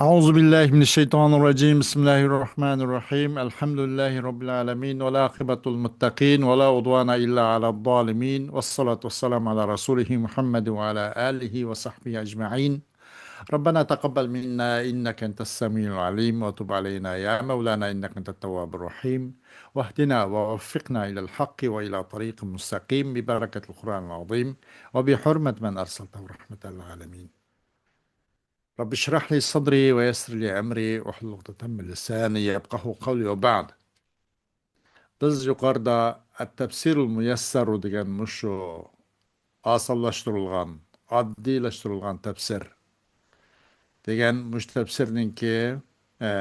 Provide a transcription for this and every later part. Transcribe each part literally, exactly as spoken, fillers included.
أعوذ بالله من الشيطان الرجيم. بسم الله الرحمن الرحيم. الحمد لله رب العالمين، والعاقبة للمتقين، ولا عدوان إلا على الظالمين، والصلاة والسلام على رسوله محمد وعلى آله وصحبه أجمعين. ربنا تقبل منا إنك أنت السميع العليم، وتب علينا يا مولانا إنك أنت التواب الرحيم، واهدنا ووفقنا إلى الحق وإلى طريق مستقيم ببركة القرآن العظيم وبحرمة من أرسلته رحمة للعالمين. رب اشرح لي صدري ويسر لي أمري واحلل عقدة من لساني يفقهوا قولي وبعد. بىز يۇقىرىدا ئەت-تەپسىرۇل مۇيەسسەرۇ دېگەن مۇشۇ ئاسانلاشتۇرۇلغان، ئاددىيلاشتۇرۇلغان تەپسىر دېگەن مۇشۇ تەپسىرنىڭكى، ئە،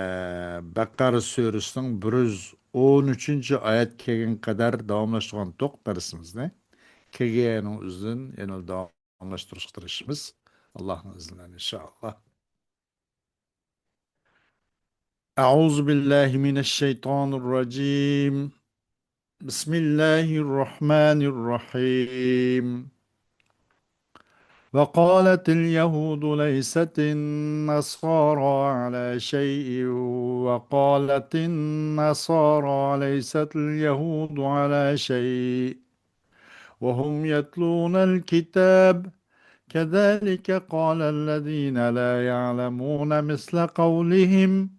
بەقەرە سۈرىسىنىڭ بىر يۈز ئون ئۈچىنچى ئايەت كەلگەن قەدەر داۋاملاشتۇرغان توق دەرسىمىزنى. كەلگەن ئۆزىدىن يەنە داۋاملاشتۇرۇشقا تىرىشىمىز. ئاللاھنىڭ ئىزنى بىلەن، ئىنشائاللا. أعوذ بالله من الشيطان الرجيم. بسم الله الرحمن الرحيم. وقالت اليهود ليست النصارى على شيء، وقالت النصارى ليست اليهود على شيء، وهم يتلون الكتاب، كذلك قال الذين لا يعلمون مثل قولهم،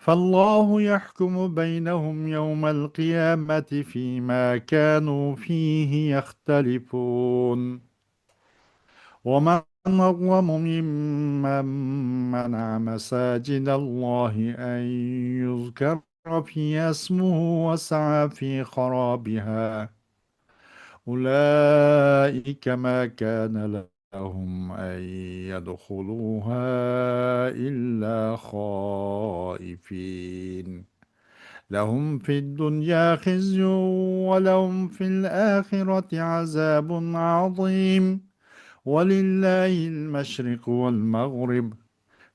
فالله يحكم بينهم يوم القيامة فيما كانوا فيه يختلفون. ومن أظلم ممن منع مساجد الله أن يذكر فيها اسمه وسعى في خرابها، أولئك ما كان لهم أن يدخلوها إلا خائفين. لهم في الدنيا خزي ولهم في الآخرة عذاب عظيم. ولله المشرق والمغرب،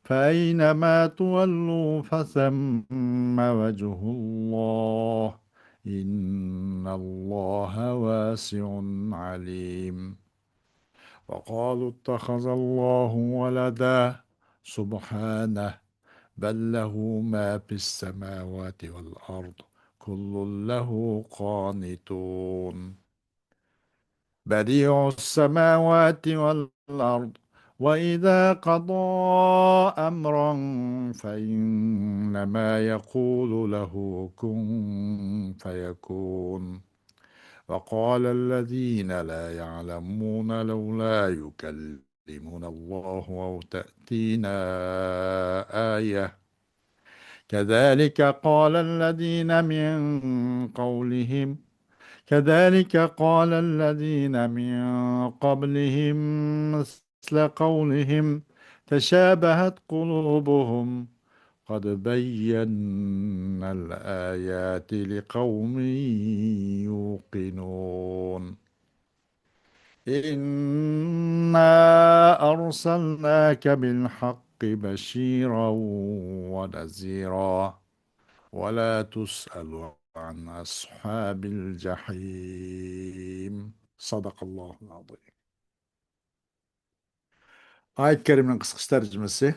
فأينما تولوا فثم وجه الله، إن الله واسع عليم. وقالوا اتخذ الله ولدا، سبحانه، بل له ما في السماوات والأرض، كل له قانتون. بديع السماوات والأرض، وإذا قضى أمرا فإنما يقول له كن فيكون. وقال الذين لا يعلمون لولا يكلمنا الله أو تأتينا آية، كذلك قال الذين من قولهم، كذلك قال الذين من قبلهم مثل قولهم، تشابهت قلوبهم، قد بينا الآيات لقوم يوقنون. إنا أرسلناك بالحق بشيرا ونذيرا، ولا تسأل عن أصحاب الجحيم. صدق الله العظيم. ئايەت كەرىمىنىڭ قىسقىچە تەرجىمىسى.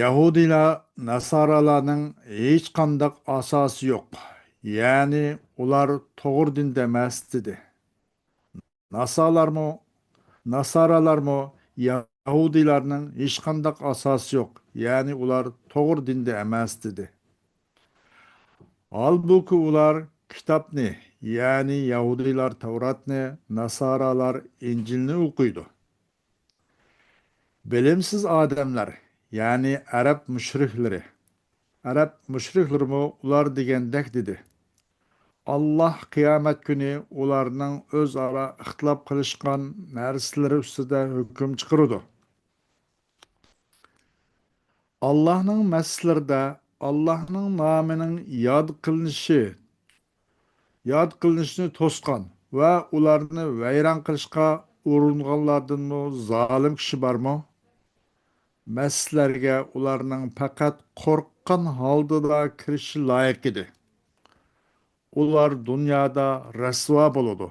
يەھۇدىيلار، ناسارالارنىڭ ھېچقانداق ئاساسى يوق، يەنى ئۇلار توغرا دىندا ئەمەس، دېدى. ناسالارمۇ، ناسارالارمۇ يەھۇدىيلارنىڭ ھېچقانداق ئاساسى يوق، يەنى ئۇلار توغرا دىندا ئەمەس، دېدى. ھالبۇكى، ئۇلار كىتابنى، يەنى يەھۇدىيلار تەۋراتنى، ناسارالار ئىنجىلنى ئوقۇيدۇ. بىلىمسىز ئادەملەر، يەنى ئەرەب مۇشرىكلىرى، ئەرەب مۇشرىكلىرىمۇ ئۇلار دېگەندەك دېدى. ئاللاھ قىيامەت كۈنى ئۇلارنىڭ ئۆزئارا ئىختىلاپ قىلىشقان نەرسىلىرى ئۈستىدە ھۆكۈم چىقىرىدۇ. ئاللاھنىڭ مەسچىتلىرىدە ئاللاھنىڭ نامىنىڭ ياد قىلىنىشى، ياد قىلىنىشىنى توسقان ۋە ئۇلارنى ۋەيران قىلىشقا ئۇرۇنغانلاردىنمۇ زالىم كىشى بارمۇ؟ مەسچىتلەرگە ئۇلارنىڭ پەقەت قورققان ھالدىلا كىرىشى لايىق ئىدى. ئۇلار دۇنيادا رەسۋا بولىدۇ.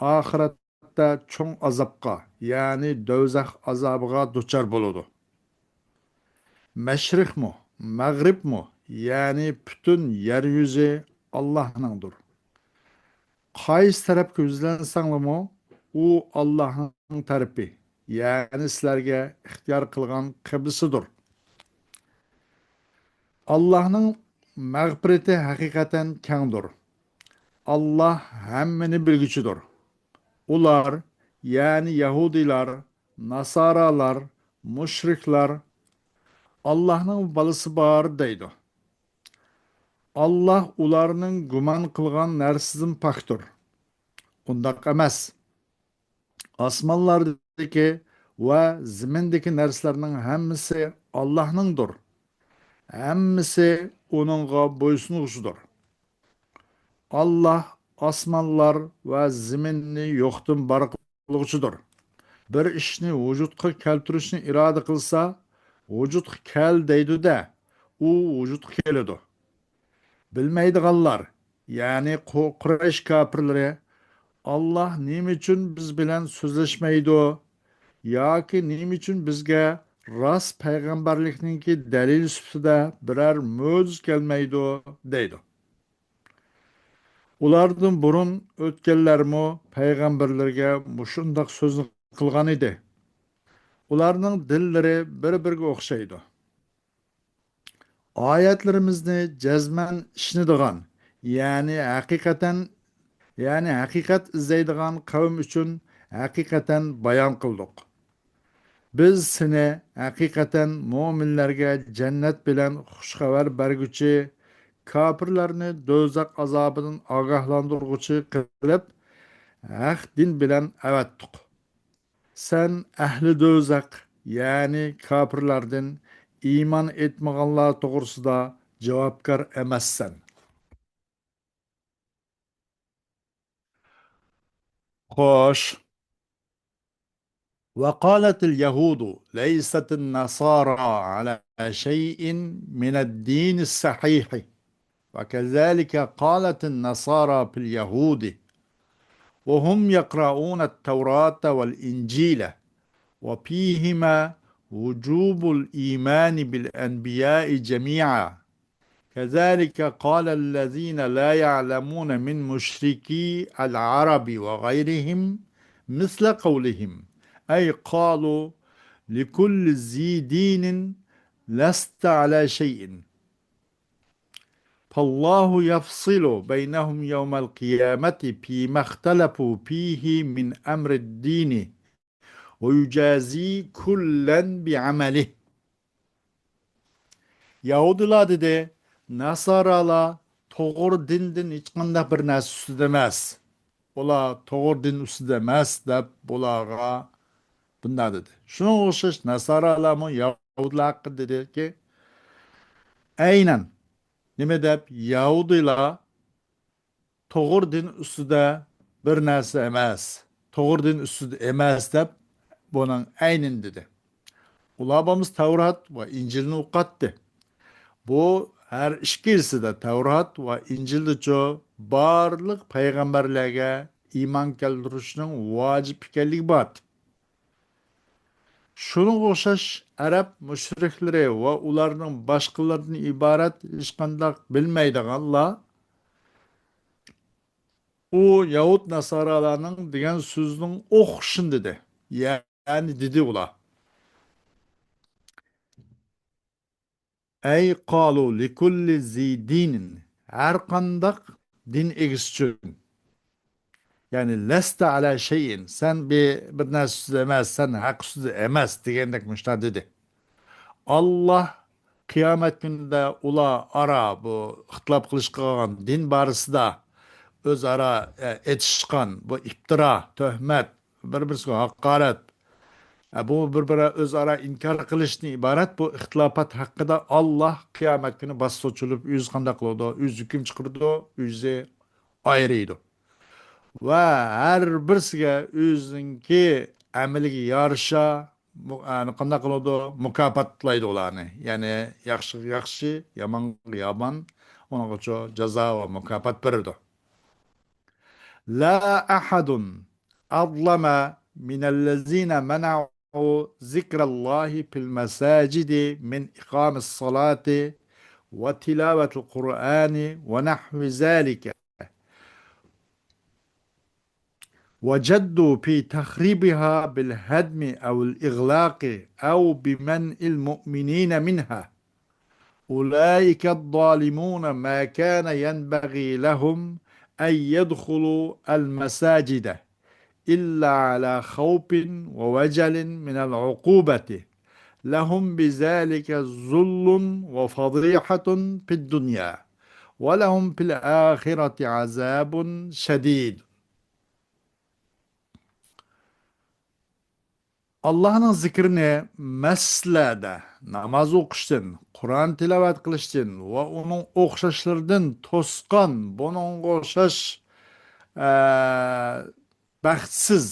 ئاخىرەت ئاخىرەتتە چوڭ ئازابقا، يەنى دوزاخ ئازابىغا دۇچار بولىدۇ. مەشرىقمۇ، مەغرىبمۇ، يەنى پۈتۈن يەر يۈزى ئاللاھنىڭدۇر. قايسى تەرەپكە يۈزلەنسەڭلىمۇ، ئۇ ئاللاھنىڭ تەرىپى، يەنى سىلەرگە ئىختىيار قىلغان قىبلىسىدۇر. ئاللاھنىڭ مەغپىرىتى ھەقىقەتەن كەڭدۇر. ئاللاھ ھەممىنى بىلگۈچىدۇر. ئۇلار، يەنى يەھۇدىيلار، ناسارالار، مۇشرىكلار، ئاللاھنىڭ بالىسى بار دەيدۇ. ئاللاھ ئۇلارنىڭ گۇمان قىلغان نەرسىدىن پاكتۇر. ئۇنداق ئەمەس. ئاسمانلاردىكى ۋە زېمىندىكى نەرسىلەرنىڭ ھەممىسى ئاللاھنىڭدۇر. ھەممىسى ئۇنىڭغا بويسۇنغۇچىدۇر. ئاللاھ ئاسمانلار ۋە زېمىننى يوقتىن بار قىلغۇچىدۇر. بىر ئىشنى ۋۇجۇدقا كەلتۈرۈشنى ئىرادە قىلسا، ۋۇجۇدقا كەل دەيدۇ-دە، ئۇ ۋۇجۇدقا كېلىدۇ. بىلمەيدىغانلار، يەنى قۇ-، قۇرەيش كاپىرلىرى، ئاللاھ نېمە ئۈچۈن بىز بىلەن سۆزلەشمەيدۇ؟ ياكى نېمە ئۈچۈن بىزگە راست پەيغەمبەرلىكنىڭكى دەلىلى سۈپىتىدە بىرەر مۆجىزە كەلمەيدۇ؟ دەيدۇ. ئۇلاردىن بۇرۇن ئۆتكەنلەرمۇ پەيغەمبەرلەرگە مۇشۇنداق سۆزنى قىلغان ئىدى. ئۇلارنىڭ دىللىرى بىر-بىرىگە ئوخشايدۇ. ئايەتلىرىمىزنى جەزمەن ئىشىنىدىغان، يەنى ھەقىقەتەن، يەنى ھەقىقەت ئىزدەيدىغان قەۋم ئۈچۈن ھەقىقەتەن بايان قىلدۇق. بىز سېنى ھەقىقەتەن مۆمىنلەرگە جەننەت بىلەن خۇش خەۋەر بەرگۈچى، كاپىرلارنى دوزاخ ئازابىدىن ئاگاھلاندۇرغۇچى قىلىپ، ھەق دىن بىلەن ئەۋەتتۇق. سەن ئەھلى دوزاخ، يەنى كاپىرلاردىن، ئىمان ئېيتمىغانلار توغرىسىدا جاۋابكار ئەمەسسەن. خوش. وقالت اليهود ليست النصارى على شيء من الدين الصحيح، وكذلك قالت النصارى في اليهود، وهم يقرؤون التوراة والإنجيل، وفيهما وجوب الإيمان بالأنبياء جميعا، كذلك قال الذين لا يعلمون من مشركي العرب وغيرهم مثل قولهم، أي قالوا لكل ذي دين لست على شيء، فالله يفصل بينهم يوم القيامة فيما اختلفوا فيه من أمر الدين، ويجازي كلا بعمله. يەھۇدىيلار دېدى، ناسارالار توغرا دىندىن ھېچقانداق بىر نەرسە ئۈستىدە ئەمەس. ئۇلار توغرا دىن ئۈستىدە ئەمەس دەپ بۇلارغا بۇنداق دېدى. شۇنىڭغا ئوخشاش ناسارالارمۇ يەھۇدىيلار ھەققىدە دېدىكى، ئەينەن نېمە دەپ يەھۇدىيلار توغرا دىن ئۈستىدە بىر نەرسە ئەمەس، توغرا دىن ئۈستىدە ئەمەس دەپ بۇنىڭ ئەينىنى دېدى. ئۇلار بولمىسا تەۋرات ۋە ئىنجىلنى ئوقۇتتى. بۇ ھەر ئىككىلىسىدە، تەۋرات ۋە ئىنجىلدىچۇ، بارلىق پەيغەمبەرلەرگە ئىمان كەلتۈرۈشنىڭ ۋاجىپ ئىكەنلىكى بار. شۇنىڭغا ئوخشاش ئەرەب مۇشرىكلىرى ۋە ئۇلارنىڭ باشقىلاردىن ئىبارەت ھېچقانداق بىلمەيدىغانلار ئۇ يەھۇد ناسارالارنىڭ دېگەن سۆزىنىڭ ئوخشىشىنى دېدى. يەنى دېدى ئۇلار. أي قالوا لكل ذي دين، ھەر قانداق دىن ئىگىسى ئۈچۈن. يەنى لست على شيء، سەن بىر، بىر نەرسە ئۈستىدە ئەمەس، سەن ھەق ئۈستىدە ئەمەس دېگەندەك مۇشۇنداق دېدى. ئاللاھ قىيامەت كۈنىدە ئۇلار ئارا بۇ ئىختىلاپ قىلىشقا قالغان دىن بارىسىدا ئۆزئارا، ئە، ئېتىشقان بۇ ئىپتىرا، تۆھمەت، بىر-بىرسىگە ھاقارەت، ئە، بۇ بىر-بىرى ئۆزئارا ئىنكار قىلىشتىن ئىبارەت بۇ ئىختىلاپات ھەققىدە ئاللاھ قىيامەت كۈنى باس سوچۇلۇپ، ئۆزى قانداق قىلىدۇ، ئۆزى ھۆكۈم چىقىرىدۇ، ئۆزى ئايرىيدۇ. ۋە ھەر بىرسىگە ئۆزىنىڭكى ئەمىلىگە يارىشا مۇ-، ئەنە قانداق قىلىدۇ؟ مۇكاپاتلايدۇ ئۇلارنى. يەنى ياخشىغا ياخشى، يامانغا يامان، ئۇنىڭغىچۇ جازا ۋە مۇكاپات بېرىدۇ. لا أحد أظلم من الذين منعوا ذكر الله في المساجد من إقام الصلاة وتلاوة القرآن ونحو ذلك، وجدوا في تخريبها بالهدم أو الإغلاق أو بمنع المؤمنين منها. أولئك الظالمون ما كان ينبغي لهم أن يدخلوا المساجد إلا على خوف ووجل من العقوبة، لهم بذلك ذل وفضيحة في الدنيا، ولهم في الآخرة عذاب شديد. ئاللاھنىڭ زىكرىنى مەسچىتلەردە ناماز ئوقۇشتىن، قۇرئان تىلاۋەت قىلىشتىن ۋە ئۇنىڭ ئوخشاشلىرىدىن توسقان، بۇنىڭغا ئوخشاش، ئە، بەختسىز،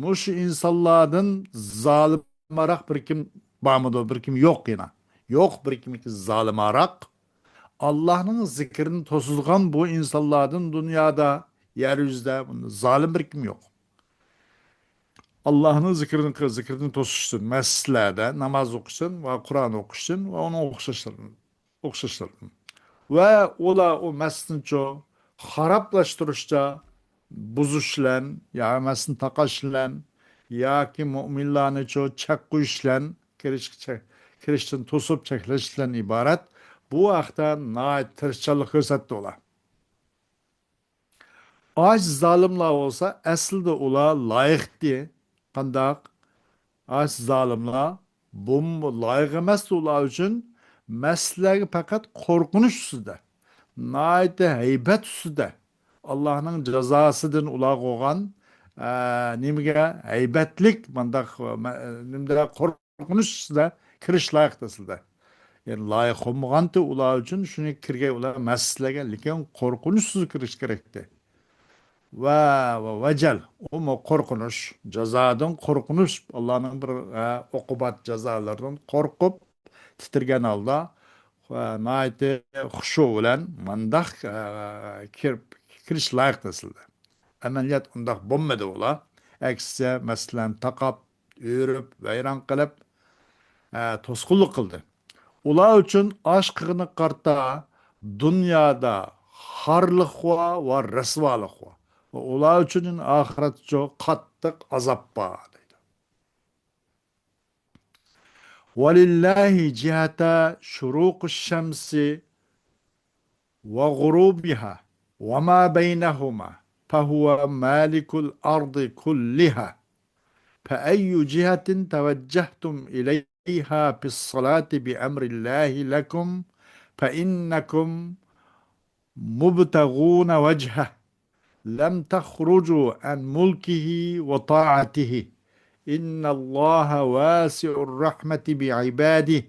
مۇشۇ ئىنسانلاردىن زالىمراق بىر كىم بارمىدۇ؟ بىر كىم يوق يەنە. يوق بىر كىم زالىمراق. ئاللاھنىڭ زىكرىنى توسىدىغان بۇ ئىنسانلاردىن دۇنيادا، يەر يۈزىدە زالىم بىر كىم يوق. ئاللاھنىڭ زىكرىنى، زىكرىدىن توسۇشتىن، مەسچىتلەردە ناماز ئوقۇشتىن ۋە قۇرئان ئوقۇشتىن ۋە ئۇنىڭ ئوخشاشلىرىدىن، ئوخشاشلىرىدىن. ۋە ئۇلار ئۇ مەسچىتنىچۇ خارابلاشتۇرۇشتا بۇزۇش بىلەن، يا مەسچىتنى تاقاش بىلەن، ياكى مۆمىنلارنىچۇ چەك قويۇش بىلەن، كىرىش، چەك، كىرىشتىن توسۇپ چەكلەش بىلەن ئىبارەت. بۇ ھەقتە ناھايىتى تىرىشچانلىق كۆرسەتتى ئۇلار. ئاش زالىملار بولسا، ئەسلىدە ئۇلار لايىقتى. قانداق؟ ئاش زالىملار بۇمۇ لايىق ئەمەستى ئۇلار ئۈچۈن. مەسچىتلەرگە پەقەت قورقۇنچ ئۈستىدە، ناھايىتى ھەيبەت ئۈستىدە، ئاللاھنىڭ جازاسىدىن ئۇلارغا بولغان، ئە، نېمىگە ھەيبەتلىك، مانداق، مە-، نېمىدە، قورقۇنچ ئۈستىدە كىرىش لايىق ئەسلىدە. يەنى لايىق بولمىغانتى ئۇلار ئۈچۈن، شۇنى كىرگەي ئۇلار مەسچىتلەرگە، لېكىن قورقۇنچسىز كىرىش كېرەكتى. ۋە، ۋە ۋەجەل، ئۇمۇ قورقۇنچ، جازادىن قورقۇنچ، ئاللانىڭ بىر، ھە، ئوقۇبات جازالىرىدىن قورقۇپ، تىترىگەن ھالدا، ھە، ناھايىتى خۇشۇ بىلەن مانداق، ھە، كىرىپ، كىرىش لايىق ئەسلىدە. ئەمەلىيەت ئۇنداق بولمىدى ئۇلار. ئەكسىچە، مەسچىتلەرنى تاقاپ، ئۆرۈپ، ۋەيران قىلىپ، ئە، توسقۇنلۇق قىلدى. ئۇلار ئۈچۈن ئاشقىغىنى قارتا دۇنيادا خارلىق ۋە رەسۋالىق ۋە ئۇلار ئۈچۈن ئاخىرەتتىچۇ قاتتىق ئازاب بار دەيدۇ. ولله جهة شروق الشمس وغروبها وما بينهما، فهو مالك الأرض كلها، فأي جهة توجهتم إليها في الصلاة بأمر الله لكم فإنكم مبتغون وجهه، لم تخرجوا عن ملكه وطاعته، إن الله واسع الرحمة بعباده،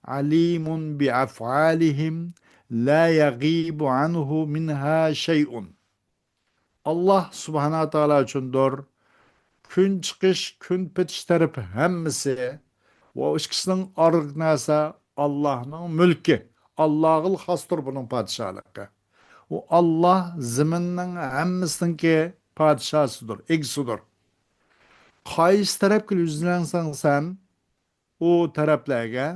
عليم بأفعالهم، لا يغيب عنه منها شيء. ئاللاھ سۇبھانەھۇ ۋە تائالا ئۈچۈندۇر. كۈن چىقىش، كۈن پېتىش تەرىپى ھەممىسى ۋە ئۇ ئىككىسىنىڭ ئارىلىق نەرسە ئاللاھنىڭ مۈلكى. ئاللاھقىلا خاستۇر بۇنىڭ پادىشاھلىقى. ئۇ ئاللاھ زېمىننىڭ ھەممىسىنىڭكى پادىشاھسىدۇر، ئىگىسىدۇر. قايسى تەرەپكە يۈزلەنسەڭ سەن، ئۇ تەرەپلەرگە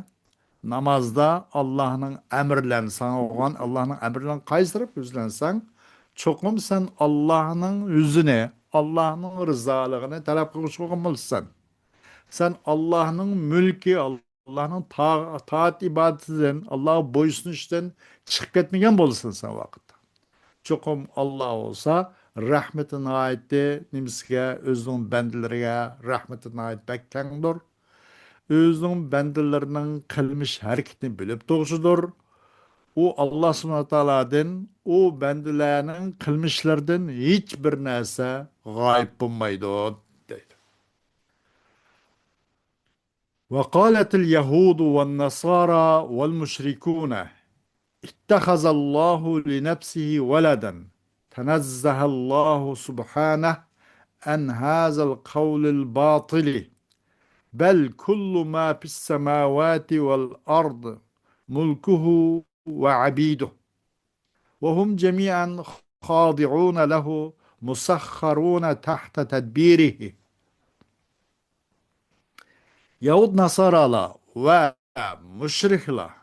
نامازدا ئاللاھنىڭ ئەمرىلەرنى، ساڭا بولغان ئاللاھنىڭ ئەمرىلىرىنى قايسى تەرەپكە يۈزلەنسەڭ، چوقۇم سەن ئاللاھنىڭ يۈزىنى، ئاللاھنىڭ رىزالىقىنى تەلەپ قىلغۇچى بولغان بولىسەن. سەن ئاللاھنىڭ مۈلكى، ئاللاھنىڭ تا-، تائەت ئىبادىتىدىن، ئاللاھقا بويسۇنۇشتىن چىقىپ كەتمىگەن بولىسەن سەن ۋاقىتتا. چوقۇم ئاللاھ بولسا رەھمىتى ناھايىتى نېمىسىگە، ئۆزىنىڭ بەندىلىرىگە رەھمىتى ناھايىتى بەك كەڭدۇر. ئۆزىنىڭ بەندىلىرىنىڭ قىلمىش ھەرىكىتىنى بىلىپ تۇرغۇچىدۇر. ئۇ ئاللاھ سۇبھانەھۇ ۋە تائالادىن، ئۇ بەندىلەرنىڭ قىلمىشلىرىدىن ھېچ بىر نەرسە غايىب بولمايدۇ، دەيدۇ. وقالت اليهود والنصارى والمشركون اتخذ الله لنفسه ولدا، تنزه الله سبحانه عن هذا القول الباطل، بل كل ما في السماوات والأرض ملكه وعبيده، وهم جميعا خاضعون له مسخرون تحت تدبيره. يەھۇد ناسارالار ۋە مۇشرىكلار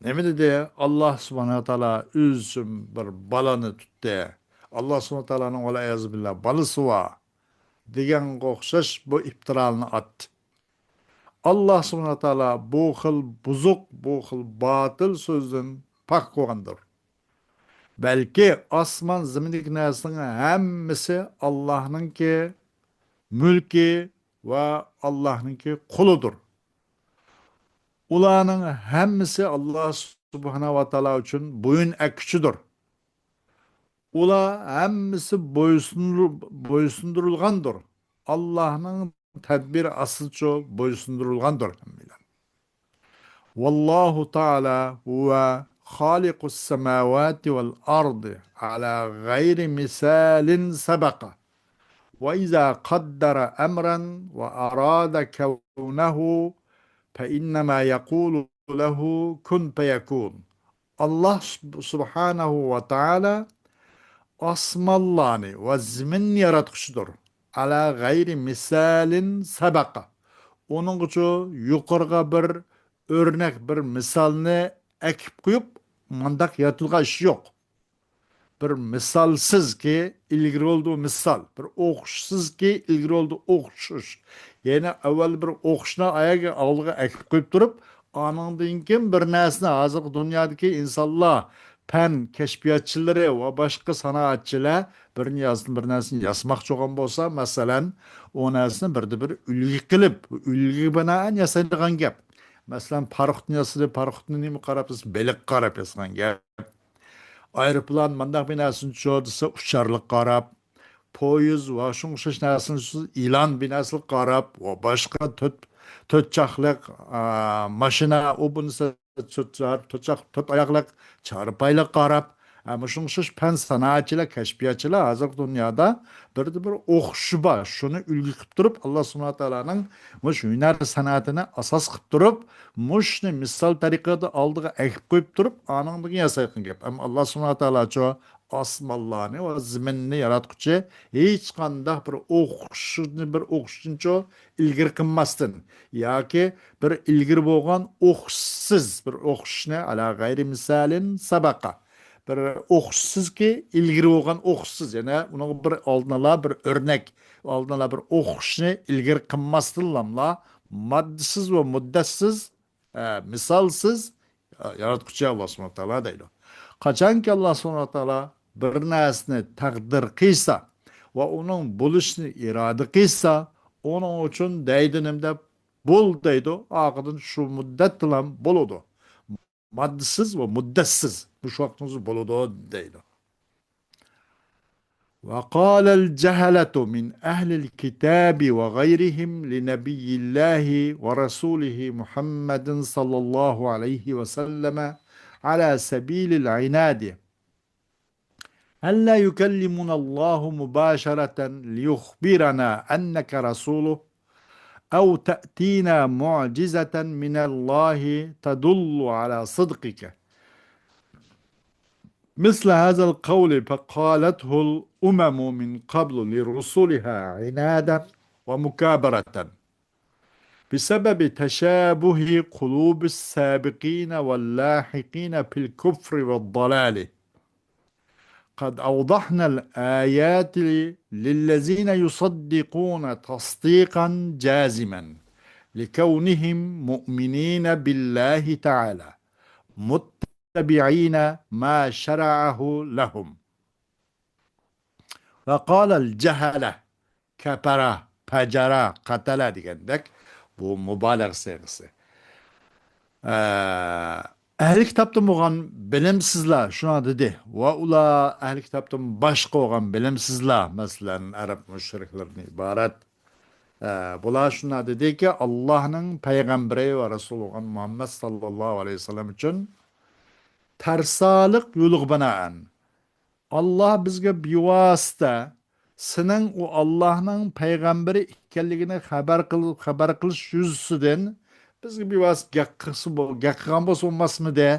نېمە دېدى؟ ئاللا سۇبھانەھۇ ۋە تائالا ئۆزى ئۈچۈن بىر بالىنى تۇتتى. ئاللا سۇبھانەھۇ ۋە تائالانىڭ ۋەلئىيازۇ بىللا بالىسى بار دېگەنگە ئوخشاش بۇ ئىپتىرالارنى ئاتتى. ئاللا سۇبھانەھۇ ۋە تائالا بۇ خىل بۇزۇق، بۇ خىل باتىل سۆزدىن پاك بولغاندۇر. بەلكى ئاسمان زېمىندىكى نەرسىنىڭ ھەممىسى ئاللانىڭكى مۈلكى ۋە ئاللانىڭكى قۇلىدۇر. ئۇلارنىڭ ھەممىسى ئاللا سۇبھانەھۇ ۋە تائالا ئۈچۈن بويۇن ئەگكۈچىدۇر. ئۇلار ھەممىسى بويسۇندۇر-، بويسۇندۇرۇلغاندۇر. ئاللانىڭ تەدبىرى ئاستىچۇ بويسۇندۇرۇلغاندۇر ھەممىلەر. والله تعالى هو خالق السماوات والأرض على غير مثال سبق. وإذا قدر أمرا وأراد كونه فإنما يقول له كن فيكون. ئاللا سۇب-، سۇبھانەھۇ ۋە تائالا ئاسمانلارنى ۋە زېمىننى ياراتقۇچىدۇر. على غير مثال سبق. ئۇنىڭغىچۇ يۇقىرىغا بىر ئۆرنەك، بىر مىسالنى ئەكىپ قويۇپ، مانداق يارىتىلغان ئىش يوق. بىر مىسالسىزكى ئىلگىرى بولىدۇ مىسال، بىر ئوخشىسىزكى ئىلگىرى بولىدۇ ئوخشىش. يەنى ئەۋۋەل بىر ئوخشىشنى ئاياغى ئالدىغا ئەكىپ قويۇپ تۇرۇپ، ئانىڭدىن كېيىن بىر نەرسىنى، ھازىرقى دۇنيادىكى ئىنسانلار، پەن كەشپىياتچىلىرى ۋە باشقا سانائەتچىلەر بىر نەرسىنى، بىر نەرسىنى ياسىماقچى بولغان بولسا، مەسىلەن، ئۇ نەرسىنى بىردە بىر ئۈلگە قىلىپ، ئۈلگىگە بىنائەن ياسايدىغان گەپ. مەسىلەن، پاراخوتنى ياسىدى، پاراخوتنى نېمە قاراپ ياسىدى؟ بېلىققا قاراپ ياسىغان گەپ. ئايروپىلان مانداق بىر نەرسىنى ئۇچۇر دېسە، ئۇچارلىققا قاراپ، پويىز ۋە شۇڭغا ئوخشاش نەرسىنى ئۇچۇر، ئىلان بىر نەرسىگە قاراپ، ۋە باشقا تۆت، تۆت چاقلىق، ئا، ماشىنا، ئۇ بۇ دېسە، تۆت چار-، تۆت چاق-، تۆت ئاياقلىق چارپايلىققا قاراپ، ھە، مۇشۇڭغا ئوخشاش پەن سانائەتچىلەر، كەشپىياتچىلار ھازىرقى دۇنيادا بىردە بىر ئوخشىشى بار. شۇنى ئۈلگە قىلىپ تۇرۇپ، ئاللا سۇبھانەھۇ ۋە تائالانىڭ مۇشۇ ھۈنەر سەنئىتىنى ئاساس قىلىپ تۇرۇپ، مۇشۇنى مىسال تەرىقىدە ئالدىغا ئەكىپ قويۇپ تۇرۇپ، ئانىڭدىن ياسايدىغان گەپ. ئەمما ئاللا سۇبھانەھۇ ۋە تائالاچۇ ئاسمانلارنى ۋە زېمىننى ياراتقۇچى ھېچقانداق بىر ئوخشىشنى، بىر ئوخشىشنىچۇ ئىلگىرى قىلماستىن ياكى بىر ئىلگىرى بولغان ئوخشىشسىز بىر ئوخشىشنى، على غير مثال سبق، بىر ئوخشىشسىزكى ئىلگىرى بولغان ئوخشىشسىز، يەنى ئۇنىڭغا بىر ئالدىنلا بىر ئۆرنەك، ئالدىنلا بىر ئوخشىشنى ئىلگىرى قىلماستىنلاملا ماددىسىز ۋە مۇددەتسىز، ئە، مىسالسىز، ئە، ياراتقۇچى ئاللا سۇبھانەھۇ ۋە تائالا دەيدۇ. قاچانكى ئاللا سۇبھانەھۇ ۋە تائالا بىر نەرسىنى تەقدىر قىلسا ۋە ئۇنىڭ بولۇشىنى ئىرادە قىلسا، ئۇنىڭ ئۈچۈن دەيدۇ نېمە دەپ، بول دەيدۇ، ئارقىدىن شۇ مۇددەتتىلا بولىدۇ. ماددىسىز ۋە مۇددەتسىز، مۇشۇ ۋاقتىڭىزدا بولىدۇ دەيدۇ. وقال الجهلة من أهل الكتاب وغيرهم لنبي الله ورسوله محمد صلى الله عليه وسلم على سبيل العناد. ألا يكلمنا الله مباشرة ليخبرنا أنك رسوله، أو تأتينا معجزة من الله تدل على صدقك، مثل هذا القول فقالته الأمم من قبل لرسلها عنادا ومكابرة، بسبب تشابه قلوب السابقين واللاحقين في الكفر والضلال. قد أوضحنا الآيات للذين يصدقون تصديقا جازما لكونهم مؤمنين بالله تعالى متبعين ما شرعه لهم. وقال الجهلة كفر، فجر، قتل دېگەندەك، بۇ مۇبالىغە سىيغىسى. ئە، ئەھلى كىتابتىن بولغان بىلىمسىزلەر شۇنداق دېدى. ۋە ئۇلار ئەھلى كىتابتىن باشقا بولغان بىلىمسىزلەر، مەسىلەن، ئەرەب مۇشرىكلىرىدىن ئىبارەت، ئە، بۇلار شۇنداق دېدىكى، ئاللاھنىڭ پەيغەمبىرى ۋە رەسۇلى بولغان مۇھەممەد ساللاللاھۇ ئەلەيھى ۋەسەللەم ئۈچۈن تەرسالىق يولىغا بىنائەن، ئاللا بىزگە بىۋاسىتە سېنىڭ ئۇ ئاللانىڭ پەيغەمبىرى ئىكەنلىكىنى خەۋەر قىل-، خەۋەر قىلىش يۈزىسىدىن بىزگە بىۋاسىتە گەپ قىلسا بو-، گەپ قىلغان بولسا بولماسمىدى؟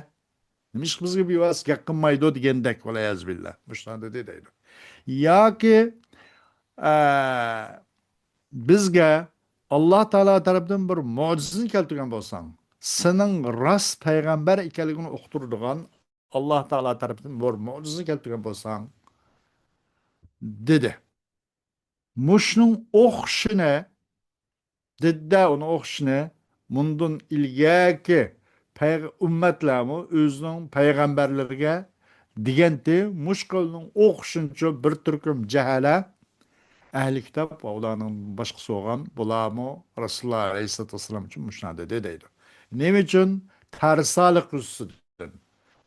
نېمىشقا بىزگە بىۋاسىتە گەپ قىلمايدۇ دېگەندەك، ۋەلئىيازۇ بىللا. مۇشۇنداق دېدى دەيدۇ. ياكى، ئە، بىزگە ئاللا تائالا تەرىپىدىن بىر مۆجىزىنى كەلتۈرگەن بولساڭ، سېنىڭ راست پەيغەمبەر ئىكەنلىكىڭنى ئۇقتۇرىدىغان ئاللا تائالا تەرىپىدىن بىر مۆجىزە كەلتۈرگەن بولساڭ، دېدى. مۇشۇنىڭ ئوخشىشىنى، دېدى-دە، ئۇنىڭ ئوخشىشىنى مۇندىن ئىلگەركى پەيغ-، ئۈممەتلەرمۇ ئۆزىنىڭ پەيغەمبەرلىرىگە دېگەنتى، مۇشۇ قەۋلنىڭ ئوخشىشىنچۇ بىر تۈركۈم جەھەلە ئەھلى كىتاب ۋە ئۇلارنىڭ باشقىسى بولغان بۇلارمۇ رەسۇلۇللا ئەلەيھىسسالاتۇ ۋەسسالام ئۈچۈن مۇشۇنداق دېدى دەيدۇ. نېمە ئۈچۈن؟ تەرسالىق يۈزىسىدىن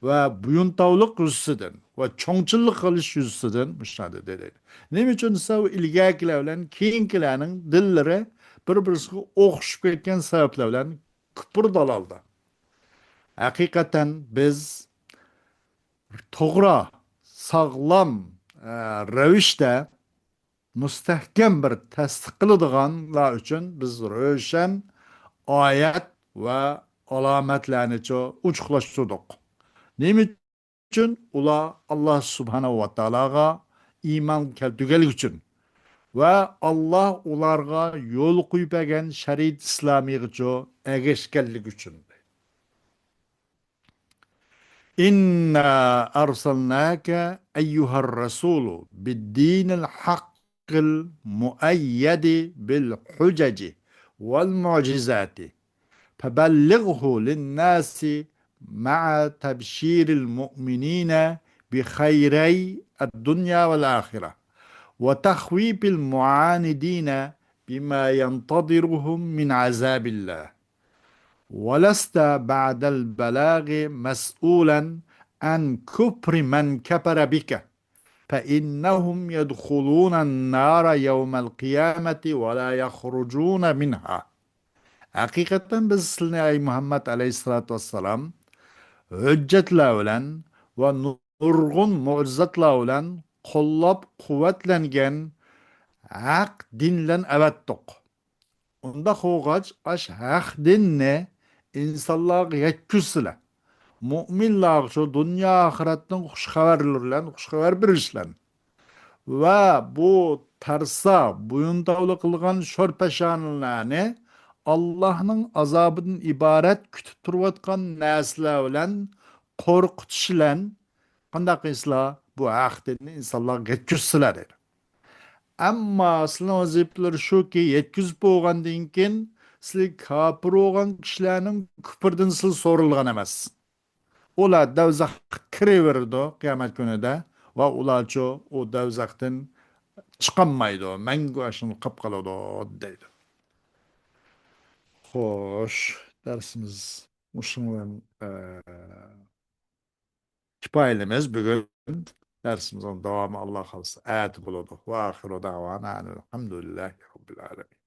ۋە بويۇنتاۋلىق يۈزىسىدىن ۋە چوڭچىلىق قىلىش يۈزىسىدىن مۇشۇنداق دېدى دەيدۇ. نېمە ئۈچۈن دېسە، ئۇ ئىلگەركىلەر بىلەن كېيىنكىلەرنىڭ دىنلىرى بىر-بىرسىگە ئوخشىشىپ كەتكەن سەۋەبلەر بىلەن كۇپۇر دالالدا. ھەقىقەتەن بىز توغرا، ساغلام، ئە، رەۋىشتە مۇستەھكەم بىر تەستىق قىلىدىغانلار ئۈچۈن بىز روشەن ئايەت ۋە ئالامەتلەرنىچۇ ئوچۇقلاشتۇردۇق. نېمە ئۈچۈن؟ ئۇلار ئاللا سۇبھانەھۇ ۋە تائالاغا ئىمان كەلتۈرگەنلىكى ئۈچۈن ۋە ئاللا ئۇلارغا يول قويۇپ بەرگەن شەرىئەت ئىسلامىيغىچۇ ئەگەشكەنلىكى ئۈچۈن. إنا أرسلناك أيها الرسول بالدين الحق المؤيد بالحجج والمعجزات فبلغه للناس مع تبشير المؤمنين بخيري الدنيا والآخرة وتخويف المعاندين بما ينتظرهم من عذاب الله. ولست بعد البلاغ مسؤولا عن كفر من كفر بك، فإنهم يدخلون النار يوم القيامة ولا يخرجون منها. ھەقىقەتەن بىز سىلىنى، ئەي مۇھەممەد ئەلەيھىسسالاتۇ ۋەسسالام، ھۆججەتلەر بىلەن ۋە نۇرغۇن مۆجىزاتلار بىلەن قوللاپ قۇۋۋەتلەنگەن ھەق دىن بىلەن ئەۋەتتۇق. ئۇنداق بولغاچ، ئاش ھەق دىننى ئىنسانلارغا يەتكۈزسىلە. مۇئمىنلارغا شۇ دۇنيا ئاخىرەتنىڭ خۇش خەۋەرلىرى بىلەن خۇش خەۋەر بېرىشلەن. ۋە بۇ تەرسا، بويۇنتاۋلىق قىلغان شور پەشانىلەرنى ئاللاھنىڭ ئازابىدىن ئىبارەت كۈتۈپ تۇرۇۋاتقان نەرسىلەر بىلەن قورقۇتۇش بىلەن، قانداق قىلسىلا بۇ ھەق دىننى ئىنسانلارغا يەتكۈزسىلە دەيدۇ. ئەمما سىلىنىڭ ۋەزىپىلىرى شۇكى، يەتكۈزۈپ بولغاندىن كېيىن سىلى كاپىر بولغان كىشىلەرنىڭ كۇپرىدىن سىلى سورىلىدىغان ئەمەس. ئۇلار دەۋزەخكە كىرىۋېرىدۇ قىيامەت كۈنىدە ۋە ئۇلارچۇ ئۇ دەۋزەختىن چىقالمايدۇ، مەڭگۈ ئاشۇنداق قاپ قالىدۇ دەيدۇ. خوش، دەرسىمىز مۇشۇنىڭ بىلەن، ئە، كىپايىلىمىز بۈگۈن. دەرسىمىزنىڭ داۋامى ئاللا خالىسا ئەتە بولىدۇ. ۋە ئاخىرۇ دەۋانا ئەنىل ھەمدۇلىللاھى رەببىل ئالەمىن.